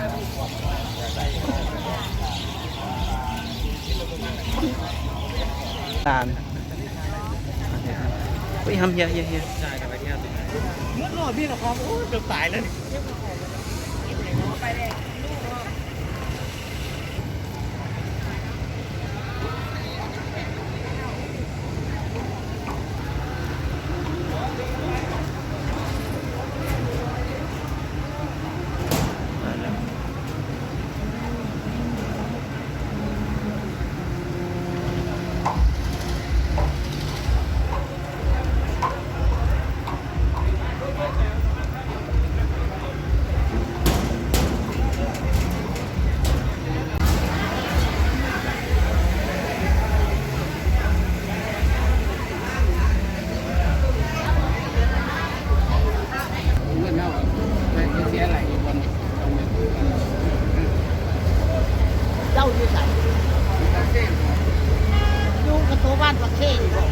ຕານ ອຸ້ຍ ຫຳ ເຮຍ ເຮຍ ເຮຍ ໝົດຮອບນີ້ລະຄອບ ໂອ້ຍ ເກືອບຕາຍແລ້ວນີ້. ເຈົ້າຢູ່ໃສ? ຢູ່ກະໂຕບ້ານປາກເຊນີ້ບໍ?